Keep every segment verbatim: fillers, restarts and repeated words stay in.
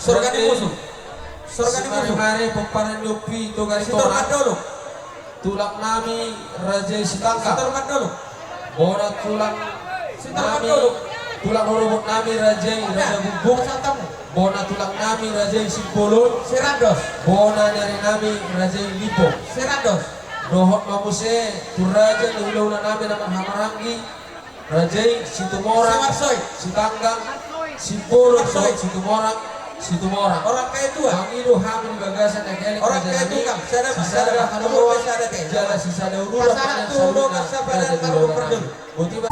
Sorga ni musu. Sorga ni musu. Mari pomparan ni ompu i Toga Sitorang. Tulang nami Raja i Sitanggang. Bona tulang nami, tulang rorobot nami Raja i Raja Bumbung. Bona tulang nami Raja i Simbolon. Bona ni ari nami Raja i Lipo. Dohot ma muse tu raja ni hulahula nami na marhahamaranggi. Raja i Situmorang, Sitanggang, Simbolon, Situmorang, Situmorang. Mangido hami di bagasan angka elek raja nami, sisada haluaon jala sisada uduran. Pasahat tu dongan sapada na mardongan. Boti ma.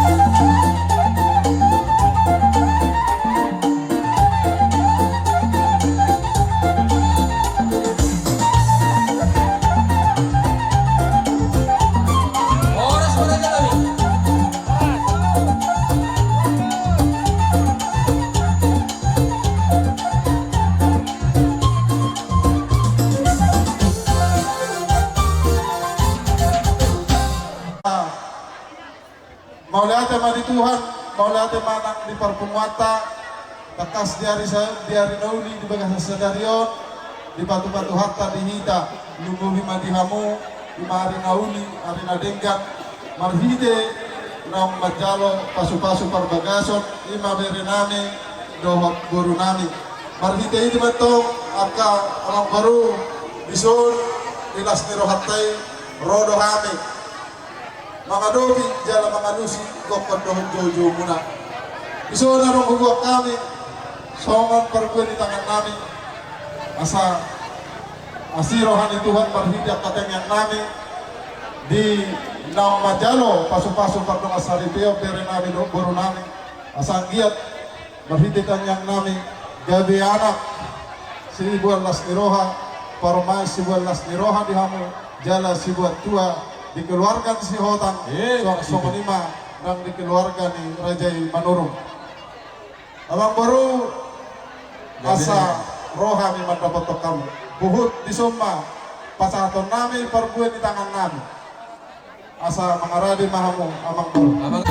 Mauliate ma di Tuhan, mauliate ma nang di parpunguanta, tangkas di ari sa-, di ari na uli di bagasan sadari on, dipatupa Tuhanta di hita, lumobi ma di hamu, ima ari na uli, ari na denggan, marhite naung manjalo pasupasu parbagason, ima bere nami, dohot boru nami. Marhite i do mantong angka amangboru, dison, di las ni rohanta i, ro do hami mangadopi jala mangalusi gokhon dohot joujoumuna. Dison adong huboan hami songon parbue ni tangan nami, asa asi roha ni Tuhan marhite angka tangiang nami di naung manjalo pasupasu pardongan saripeon bere nami dohot boru nami, asa anggiat marhite tangiang nami gabe anak siboan las ni roha, parumaen siboan las ni roha di hamu, jala siboan tua di keluarga ni Sihotang, songon i ma nang di keluarga ni Raja i Manurung. Amangboru, asa ro hami mandapothon hamu. Huhut dison ma pasahaton nami parbue ni tangan nami. Asa mangarade ma hamu, amangboru.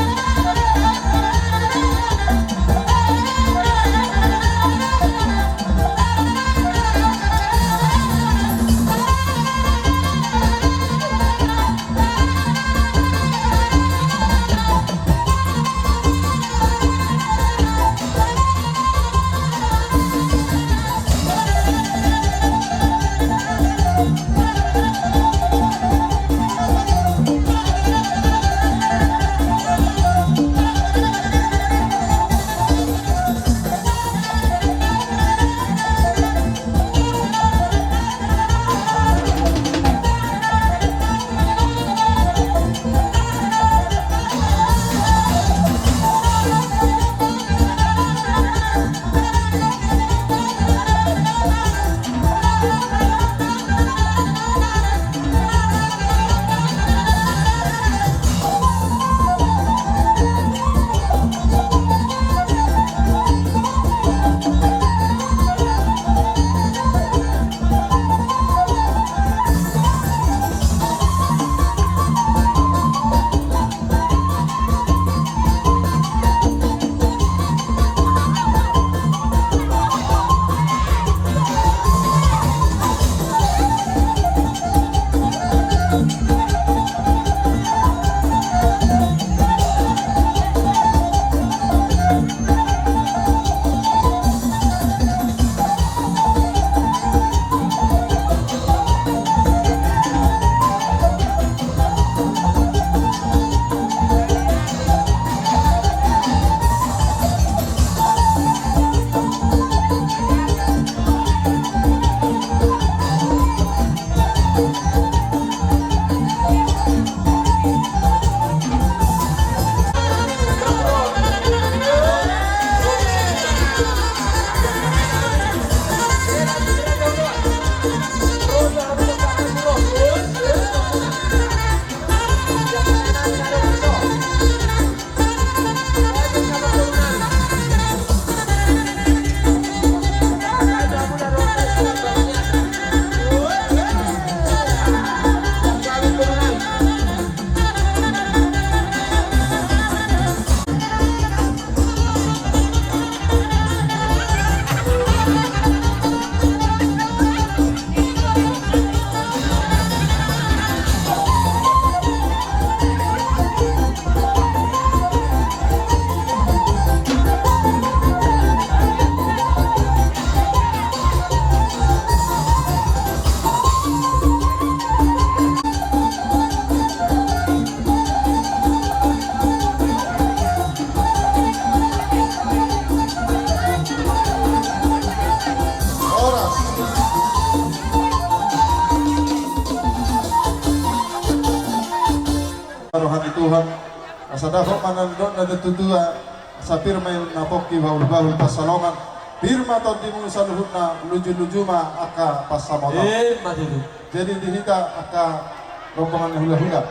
Sadapot ma na nidok ni natuatua, asa pir ma i na pongki bahulbahul pansalongan, pir ma tondimu saluhutna, lujuluju ma angka pansamotan. Emma tutu. Jadi di hita angka rombongan ni hulahula.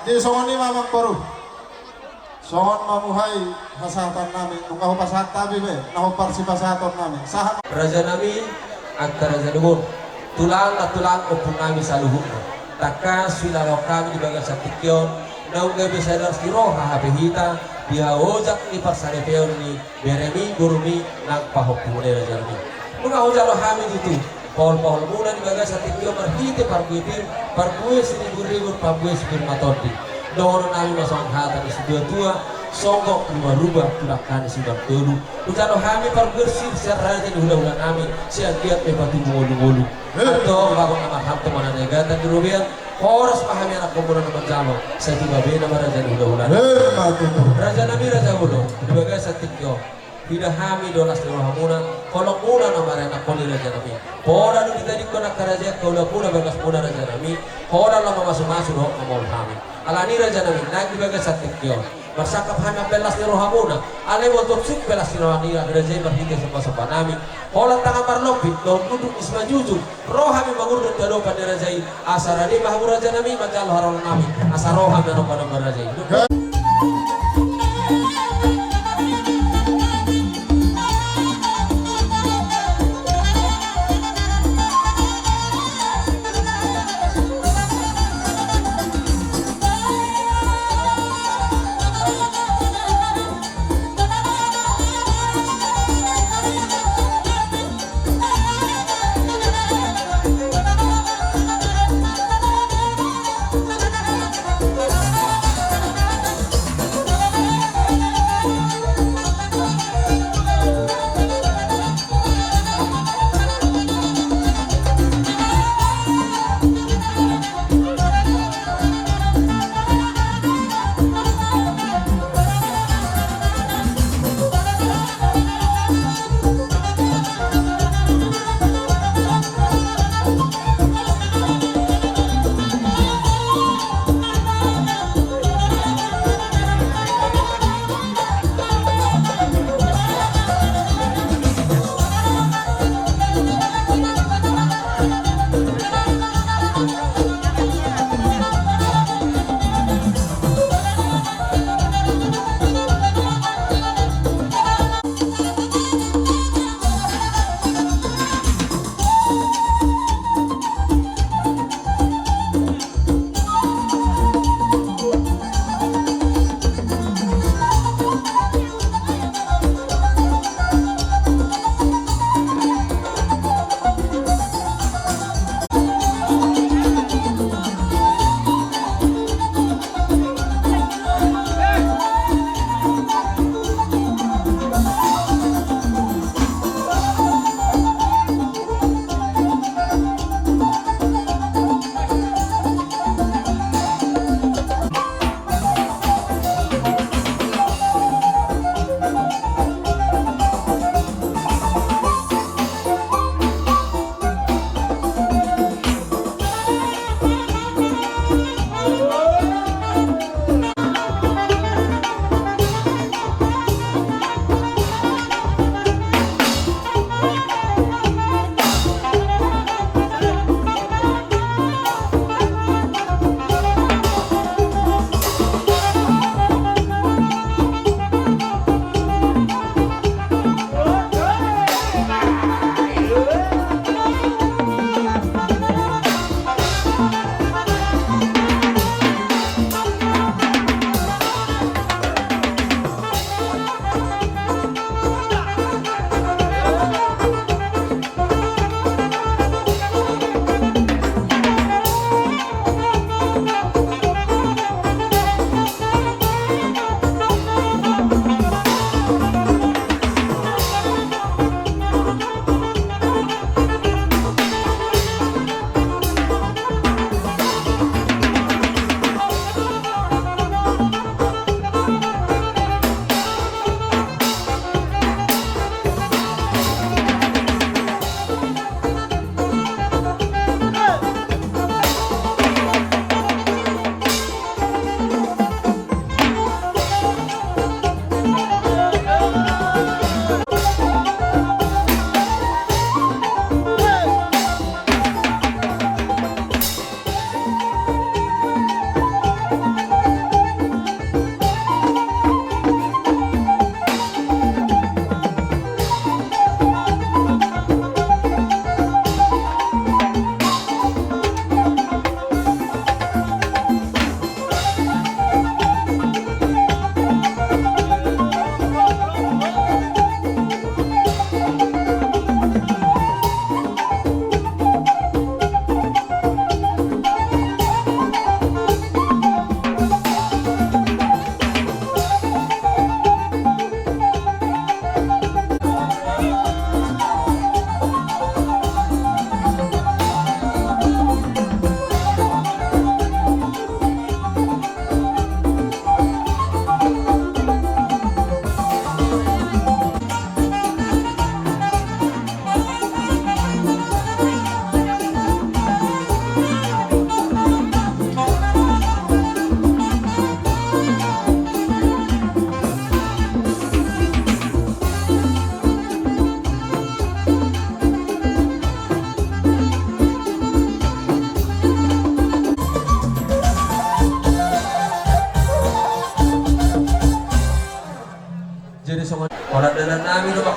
Jadi songon i ma amangboru. Songon i ma muhai pasahatonnami, nunga hupasahat hami be, na hombar sipasahatonnami. Sahat. Rajanami, angka raja ni boru. Tulang na tulang ompunami saluhutna. Tangkas huilalo hami di bagasan tingki on, naung gabe sada siroha hape hita, di haojak ni parsaripeon ni beremi, borumi, nang pahompumuna i rajanami. Nunga hujalo hami tutu, pahol-paholmuna di bagasan tingki on marhite parbue pir, parbue siribur-ribur, parbue sipir matondi. Dohononnami ma songon hata ni situatua, songgop ruba-ruba, tu dangka ni simartolu. Hujalo hami parbue sir sian raja ni hulahulanami, sian giat pe patubu ngolu-ngolu. Antong bagot na marhalto ma na naeng gata di robean, horas ma hami anakkonmuna na manjalo, sai tu gabe nama raja ni hulahulanami. Emma tutu. Rajanami raja olo, di bagasan tingki on. Huida hami do las ni rohamuna, holongmuna na maranakhon i rajanami. Pola dung ditadingkon angka raja i angka ulamuna bagasmuna rajanami, holan lam mamasumasu dohot mamaol hami. Alani rajanami, naeng di bagasan tingki on. Marsangkap hami mambahen las ni rohamuna, alai molo tong sungkun pe las ni roha ni raja i marhite sombasombanami. Holan tangan marlompit, dohot nunduk ni simanjujung, ro hami mangurdot tu adopan ni raja i, asa rade ma hamu rajanami manjalo harorannami, asa ro hami manopanopa raja i.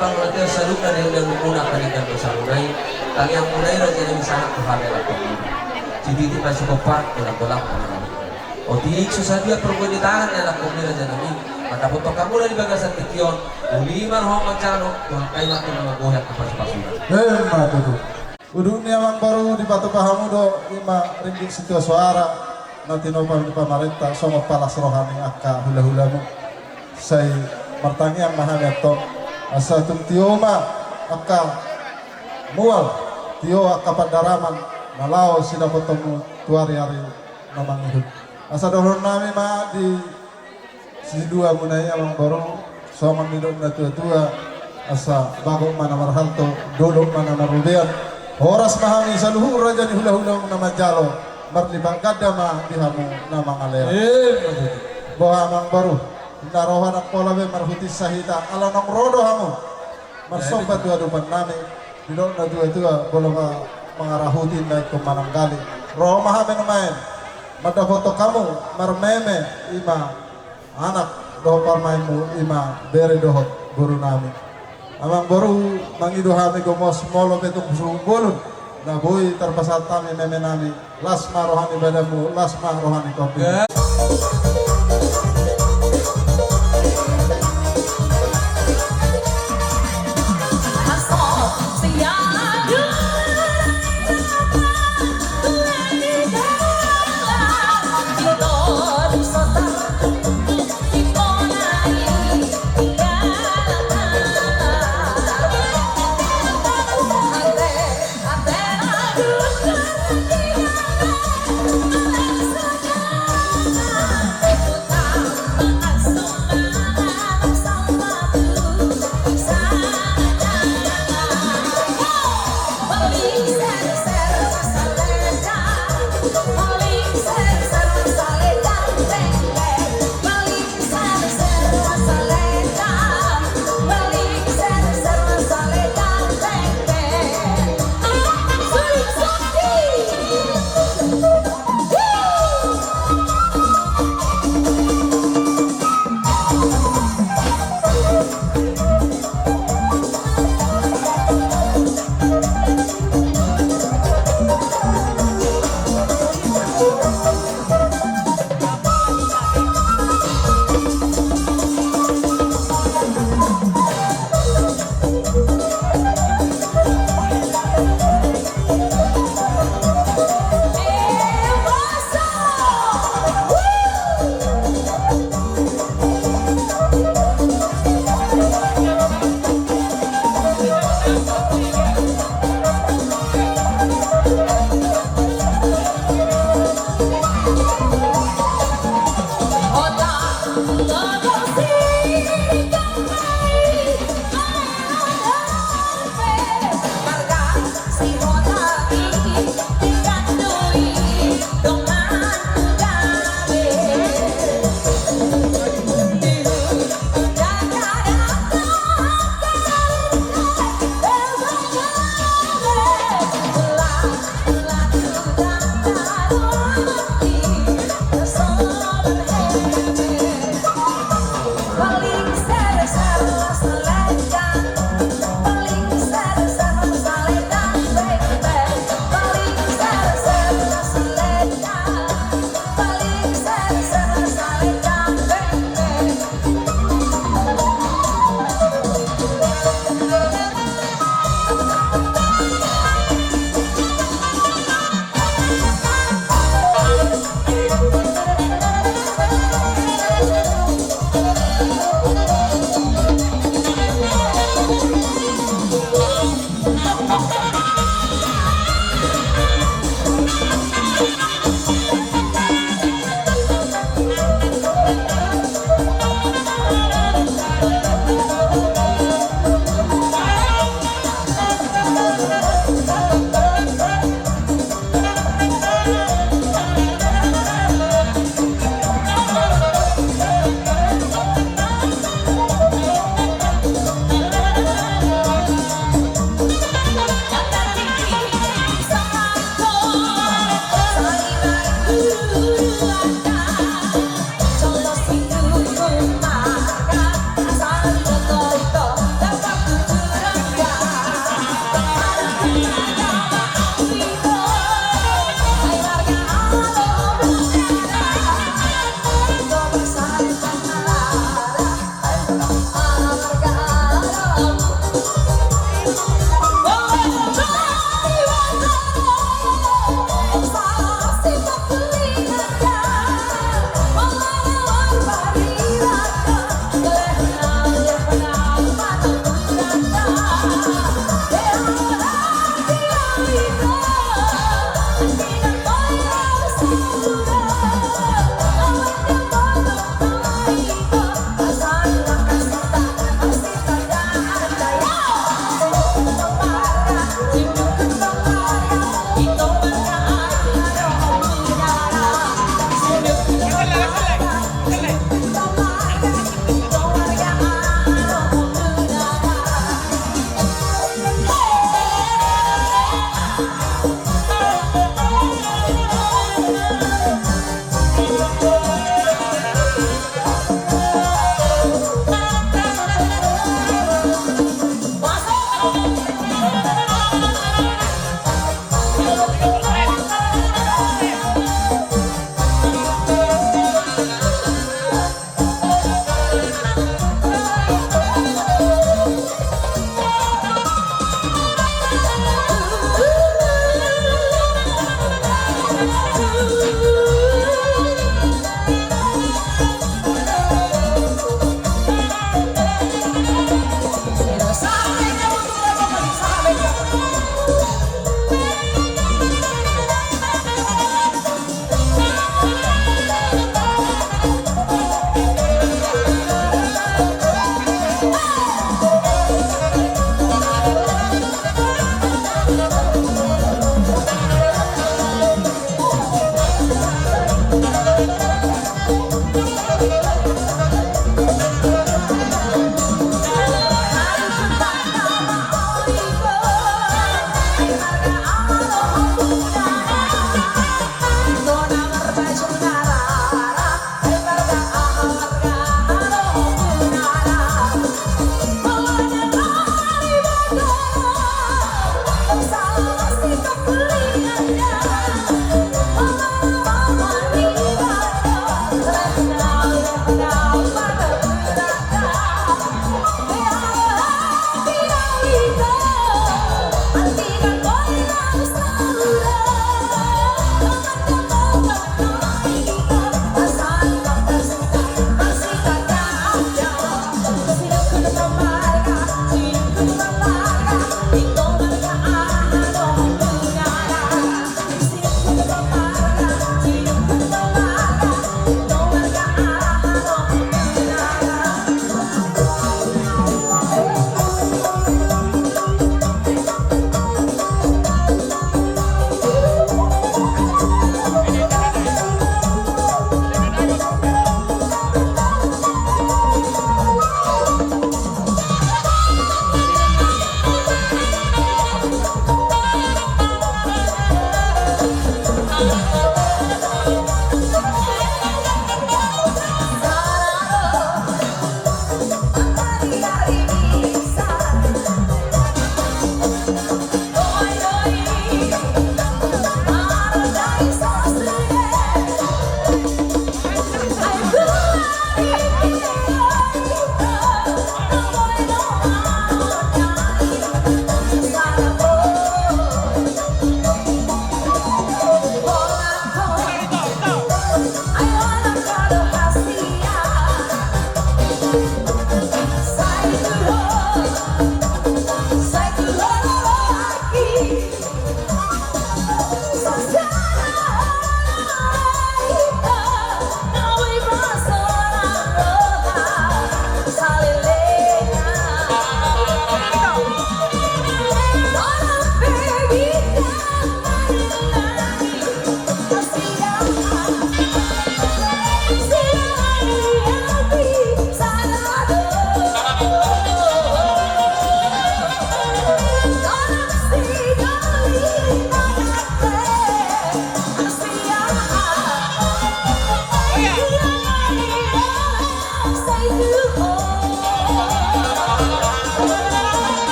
Pangolatian saluhutna di hulahula muna, paningkan dosa muna i, tangiang muna i raja nami, sahat tu hami lampang muna. Sititi ma sikopa, bolang-bolang pangarangan. Otik so sadia porgoi ni tangan ni anakkon i raja nami, mandapothon hamu na di bagasan tingki on, uli ma roha manjalo, Tuhan, ai ma tu na mambohi angka pasupasuna. Emma tutu. Unduk ni amang boru, dipatupa hamu do i ma ringgit sitio soara na tinopa ni pamarenta songon palas roha ni angka hulahulamu. Sai martangiang ma hami antong asa tung tio ma angka mual, tio angka pandaraman na laho sidapothonmu tu ariari na mangihut. Asa dohonon nami ma di siluamuna i amang boru, songon nidok ni natuatua, asa bagot ma na marhalto, dolok ma na marrobean. Horas ma hami saluhut raja ni hulahula na manjalo, marlipat ganda ma di hamu na mangalean. Emma tutu. Boha amang boru, na roha nang pola be marhutinsa hita, ala naung ro do hamu marsomba tu adopan nami. Didok natuatua, molo ma-, mangarahuti na ingkon mananggali, ro ma hami nuaeng mandapothon hamu marmeme, i ma anak dohot parumaenmu, i ma bere dohot boru nami. Amang boru, mangido hami gomos molo pe tung suhut bolon na boi tarpasahat hami meme nami. Las ma roha ni badanmu, las ma roha ni tondi.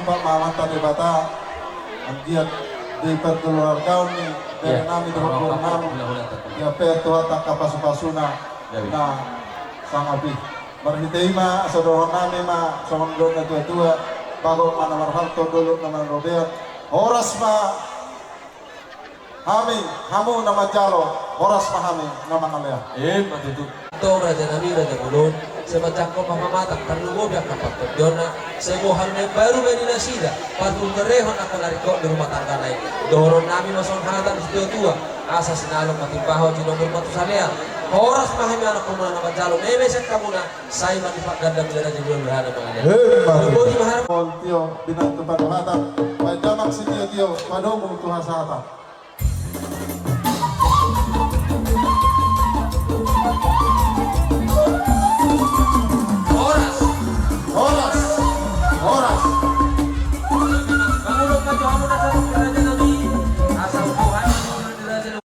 Pak ma Amanta Debata, anggiat di perkeluargaan ni bere nami dohot boru nami, diampu Tuhanta angka pasupasuna na sangap i. Marhite i ma asa dohonon nami ma songon dohot na tuatua, bagot ma na marhalto, dolok ma na marrobean. Horas ma hami, hamu na manjalo, horas ma hami na mangalean. Ima tutu. Antong raja nami, raja bolon, sai manjangkon ma pamatang, tarlumobi angka pangandionna, sai boha na imbaru ma di nasida, patunggorehon angka na ringkot di rumah tanggana i. Dohonon nami ma songon hata ni situatua: Asa sinalong ma timbahon, jinonggur ma tu salean. Horas ma hami anakkonmuna na manjalo, meme sian hamuna, sai ma tipak gandang ni raja bolon, raja na mangalean. Ima tutu. Botima harap. Tio, binang tu padohatan, baen damang sitiotio, padomu tu hasahatan.